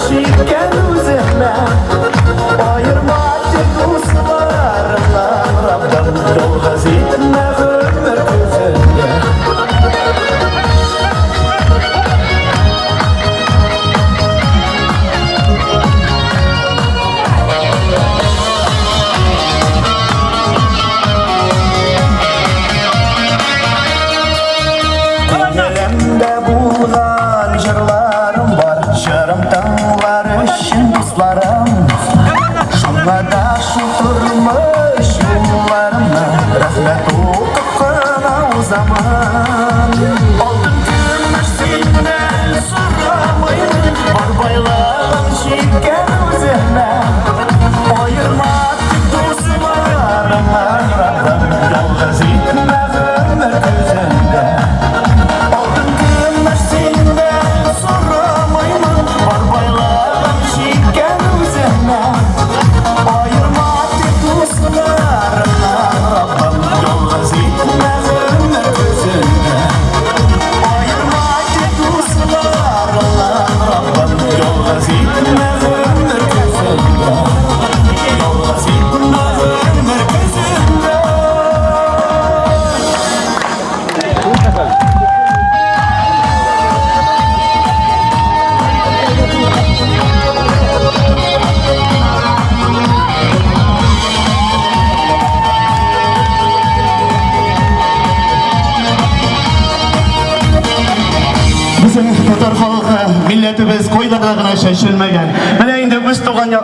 җиткән үземә. Аерма тик дусларымнан, Раббым, ялгыз итмә гомер көзендә. Күңелемдә булган җырларым бар, җырым тыңлар өчен дусларым. Шуңа да шул тормыш юлларымны рәхмәт укып кына узамын. Алтын көмеш синнән сорамыйм, бар байлыгым җиткән үземә. Аерма тик дусларыңнан, Раббым, ялгыз итмә гомер көзендә. Алтын көмеш синнән сорамыйм, бар байлыгым җиткән үземә. Аерма тик дусларыңнан, Раббым, ялгыз итмә гомер көзендә. Аерма тик дусларыңнан, Раббым, ялгыз итмә гомер көзендә. Ялгыз итмә гомер көзендә. Безнең татар халкы, милләтебез кайда гына чәчелмәгән. Менә инде үз туган як